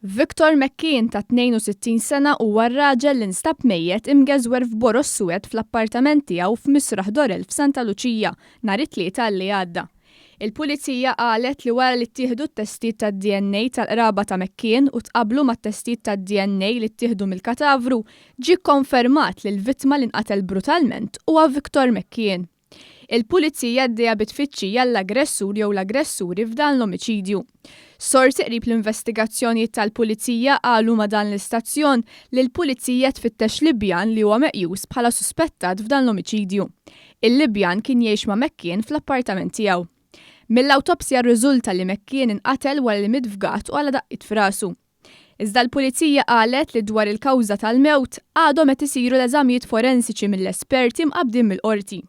Victor McKean ta' 62 sena huwa r-raġel li nstab mejjet imgeżwer f'boroż suwed fl-appartament tiegħu f'Misraħ Dorel f'Santa Luċija nhar it-Tlieta li għadda. Il-Pulizija qalet li wara li ttieħdu t-testijiet tad-DNA tal-qraba ta' McKean u tqabblu mat-testijiet tad-DNA li ttieħdu mill-katavru, ġie kkonfermat li l-vittma li nqatel brutalment huwa Victor McKean. Il-Pulizija għaddejja bi tfittxija għall-aggressur jew l-aggressuri f'dan l-omiċidju. Sorsi qrib l-investigazzjonijiet tal-Pulizija qalu ma' dan l-istazzjon li l-Pulizija tfittex Libjan li huwa meqjus bħala suspettat f'dan l-omiċidju. Il-Libjan kien jgħix ma' McKean fl-appartament tiegħu. Mill-awtopsja rriżulta li McKean inqatel wara li miet fgat u qala' daqqiet f'rasu. Iżda l-Pulizija qalet li dwar il-kawża tal-mewt għadhom qed isiru l-eżamijiet forensiċi mill-esperti mqabbdin mill-Qorti.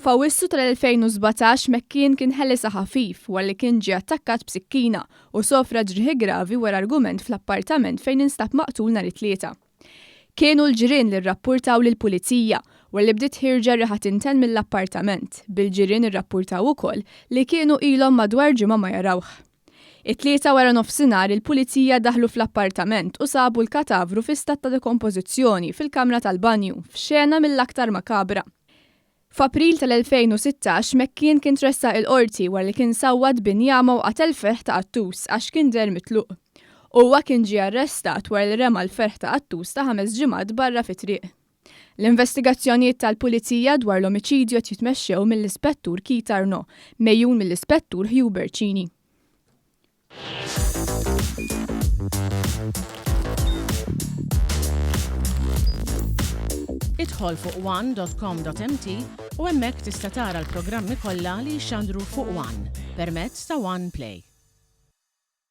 F'Awwissu tal-2017 McKean kien ħelisha ħafif wara li kien ġie attakkat b'sikkina u sofra ġrieħi gravi wara argument fl-appartament fejn instab maqtul nhar it-Tlieta. Kienu l-ġirien li rrappurtaw lill-Pulizija wara li bdiet ħierġa riħa tinten mill-appartament, bil-ġirien irrappurtaw ukoll li kienu ilhom madwar ġimgħa ma jarawh. It-Tlieta wara nofsinhar il-Pulizija daħlu fl-appartament u sabu l-katavru fi stat ta' dekompożizzjoni fil-kamra tal-banju, f'xena mill-aktar makabra. F'April tal-2016, McKean kien tressaq il-Qorti wara li kien sawwat b'injama u qatel ferħ ta' qattus għax kien deher mitluq. Huwa kien ġie arrestat wara li rema l-ferħ ta' qattus ta' ħames ġimgħat barra fit-triq. L-investigazzjonijiet tal-Pulizija dwar l-omiċidju qed jitmexxew mill-Ispettur Keith Arnaud, megħjun mill-Ispettur Hubert Cini. Idħol fuq one.com.mt u hemmhekk tista' tara l-programmi kollha li jixxandru fuq One permezz ta' One Play.